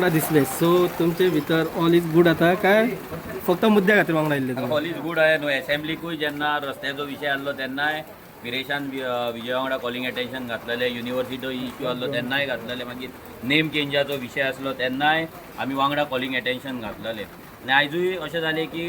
वांगडा दिसले, सो तुमचे भितर ऑल is good आता काय फक्त मुद्द्या खातीर वांगडा आयिल्ले तुमी? ऑल is good आहे न्हू. एसेंब्लीकूय जेन्ना रस्त्याचो विशय आसलो तेन्नाय विरेशान विजया वांगडा कॉलिंग एटेन्शन घातलेलें. युनिवर्सिटीचो इश्यू आसलो तेन्नाय घातलेलें. मागीर नेम चेंजाचो विशय आसलो तेन्नाय आमी वांगडा कॉलिंग एटेन्शन घातलेलें. आनी आयजूय अशें जालें की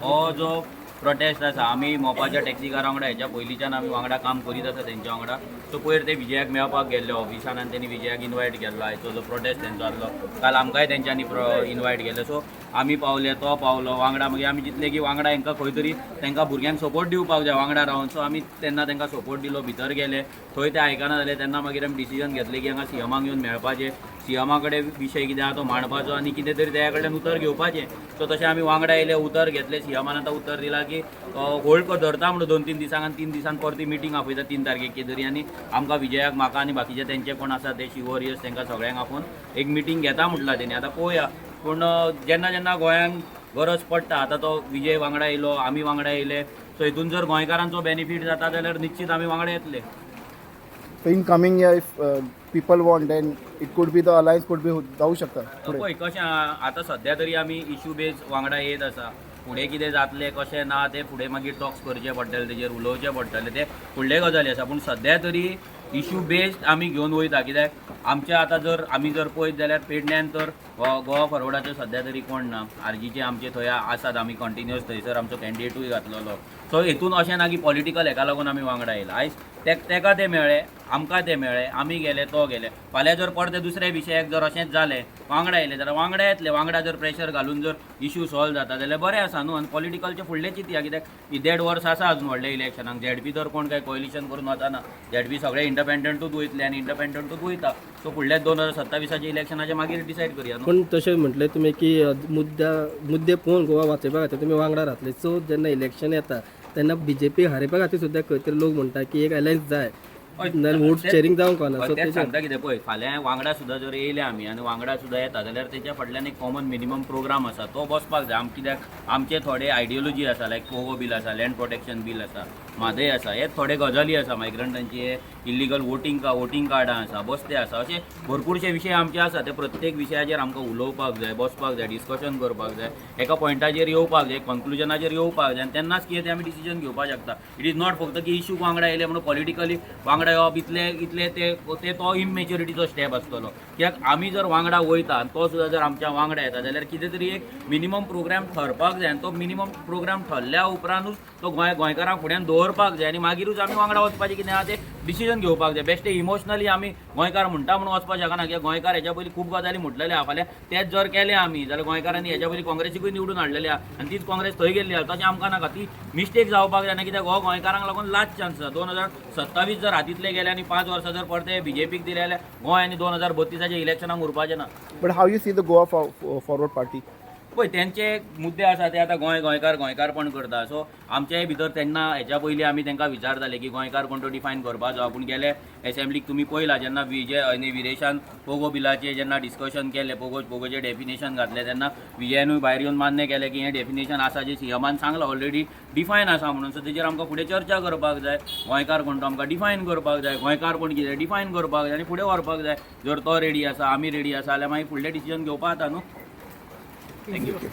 हो जो प्रोटेस्ट आसा, आमी मोपाच्या टॅक्सीकारां वांगडा हेच्या पयलींच्यान आमी वांगडा काम करीत आसा तेंच्या वांगडा. सो पयर ते विजयाक मेळपाक गेल्ले ऑफिसान आनी तेणी विजयाक इनवायट केल्लो. आयचो जो प्रोटेस्ट तेंचो आसलो, काल आमकांय तेंच्यांनी इनवायट केलें. सो आमी पावले, तो पावलो वांगडा. मागीर आमी चिंतलें की वांगडा हेंकां खंय तरी तेंकां भुरग्यांक सपोर्ट दिवपाक जाय वांगडा रावन. सो आमी तेन्ना तेंकां सपोर्ट दिलो, भितर गेले. थंय ते आयकना जाले तेन्ना मागीर आमी डिसिजन घेतलें की हांगा सीएमाक येवन मेळपाचें, सीएमा कडेन विशय कितें आहा तो मांडपाचो आनी कितें तरी तेया कडल्यान उतर घेवपाचें. सो तशें आमी वांगडा येयले, उतर घेतलें. सीएमान आतां उतर दिलां की होल्ड धरता म्हणून 2-3 दिसांक आनी 3 दिसान परती मिटींग आपयता 3 तारखेक कितें तरी आनी आमकां विजयाक, म्हाका आनी बाकीचे तेंचे कोण आसा ते शी वॉरियर्स, तेंकां सगळ्यांक आपोवन एक मिटींग घेता म्हटलां तेणी. आतां पळोवया. पूण जेन्ना जेन्ना गोंयांक गरज पडटा, आतां तो विजय वांगडा येयलो, आमी वांगडा येयले. सो हितून जर गोंयकारांचो बेनिफीट जाता जाल्यार निश्चित आमी वांगडा येतले. So in coming year, if people want, then it could be the alliance could be जाऊ शकता फुडें. पळय कशें आहा, आतां सद्या तरी आमी इशू बेज वांगडा येत आसा. फुडें कितें जातलें कशें ना तें फुडें मागीर टॉक्स करचे पडटले, तेजेर उलोवचें पडटलें, तें फुडले गजाली आसा. पूण सद्या तरी इशू बेस्ड आमी घेवन वयता, कित्याक आमचे आतां जर आमी जर पळयत जाल्यार पेडण्यान तर गोवा फॉरवर्डाचो सद्या तरी कोण ना. आरजीचे आमचे थंय आसात, आमी कंटिन्युअस थंयसर आमचो कॅन्डिडेटूय घातलेलो. सो हेतून अशें ना की पॉलिटिकल हेका लागून आमी वांगडा येयला. आयज तेका तें मेळ्ळें, आमकां तें मेळ्ळें, आमी गेले, तो गेले. फाल्यां जर परते दुसऱ्या विशयाक जर अशेंच जालें, वांगडा येयले जाल्यार वांगडा येतले. वांगडा जर प्रेशर घालून जर इशू सॉल्व जाता जाल्यार बरें आसा न्हू. आनी पॉलिटिकलचें फुडलें चिंतया, कित्याक ही देड वर्स आसा अजून व्हडल्या इलेक्शनाक. झेडपी तर कोण काय कोएलिशन करून वचना. झेडपी सगळे इंडिपेंडंटूच वयतले आनी इंडिपेंडंटूच वयता. सो फुडल्या 2027च्या इलेक्शनाचे मागीर डिसायड करया न्हू. पूण तशें म्हटलें तुमी की मुद्दे पळोवन गोवा वाचयपा खातीर तुमी वांगडा रावतले. सो जेन्ना इलेक्शन येता तेन्ना बीजेपी हारोवपा खातीर सुद्दां खंय तरी लोक म्हणटा की एक अलायन्स जाय, नाल्यार वोट शेअरिंग जावंक ना. हय, सो तेच तेजेर सांगता कितें पळय, फाल्यां वांगडा सुद्दां जर येयले आमी आनी वांगडा सुद्दां येता जाल्यार तेच्या फाटल्यान एक कॉमन मिनिमम प्रोग्राम आसा, तो बसपाक जाय. आम कित्याक आमचे थोडे आयडियोलॉजी आसा, लायक पोगो बील आसा, लँड प्रोटेक्शन बील आसा, म्हादय आसा, हे थोडे गजाली आसा, मायग्रंटांची इलिगल वोटींग कार्डां आसा, बस्ते आसा, अशे भरपूरशे विशय आमचे आसा. ते प्रत्येक विशयाचेर आमकां उलोवपाक जाय, बसपाक जाय, डिस्कशन करपाक जाय, एका पॉयंटाचेर येवपाक जाय, कन्क्लुजनाचेर येवपाक जाय आनी तेन्नाच कितें तें आमी डिसिजन घेवपाक शकता. It is not फक्त की इशूक वांगडा येयले म्हणून पॉलिटिकली वांगडा येवप इतले इतले ते ते तो इमेच्युरिटीचो स्टेप आसतलो. कित्याक आमी जर वांगडा वयता आनी तो सुद्दां जर आमच्या वांगडा येता जाल्यार कितें तरी एक मिनिमम प्रोग्राम ठरपाक जाय आनी तो मिनिमम प्रोग्राम ठरल्या उपरांतूच तो गोंयकारां फुड्यान दवरपाक जाय आनी मागीरूच आमी वांगडा वचपाचें कितें आहा तें डिसिजन घेवपाक जाय. बेश्टे इमोशनली आमी गोंयकार म्हणटा म्हणून वचपाक शकना, कित्याक गोंयकार हेच्या पयलीं खूब गजाली म्हटलेले आहा. फाल्यां तेच जर केलें आमी जाल्यार गोंयकारांनी हेच्या पयलीं काँग्रेसीकूय निवडून हाडलेले आहा आनी तीच काँग्रेस थंय गेल्ली आहा. तशें आमकां नाका, ती मिस्टेक जावपाक जायना, कित्याक हो गोंयकारांक लागून लास्ट चान्स आसा. 2027 जर हातींतले गेले आनी 5 वर्सां जर परते बीजेपीक दिले जाल्यार गोंय आनी 2032च्या इलेक्शनाक उरपाचें ना. But how you see the Goa Forward Party? पळय, तेंचे मुद्दे आसा ते आतां गोंय गोंयकार गोंयकारपण करता. सो आमच्याय भितर तेन्ना हेच्या पयलीं आमी तेंकां विचारताले की गोंयकार कोण तो डिफायन करपाचो. पूण गेले एसेंब्लीक तुमी पळयला, जेन्ना विजय आनी विरेशान पोगो बिलाचें जेन्ना डिस्कशन केलें, पोगोचें डेफिनेशन घातलें, तेन्ना विजयानूय भायर येवन मान्य केलें की हें डेफिनेशन आसा जें सीएमान सांगलां ऑलरेडी डिफायन आसा म्हणून. सो तेजेर आमकां फुडें चर्चा करपाक जाय. गोंयकार कोण तो आमकां डिफायन करपाक जाय, गोंयकारपण कितें डिफायन करपाक जाय आनी फुडें व्हरपाक जाय. जर तो रेडी आसा, आमी रेडी आसा जाल्यार मागीर फुडलें डिसिजन घेवपाक जाता न्हू. Thank you.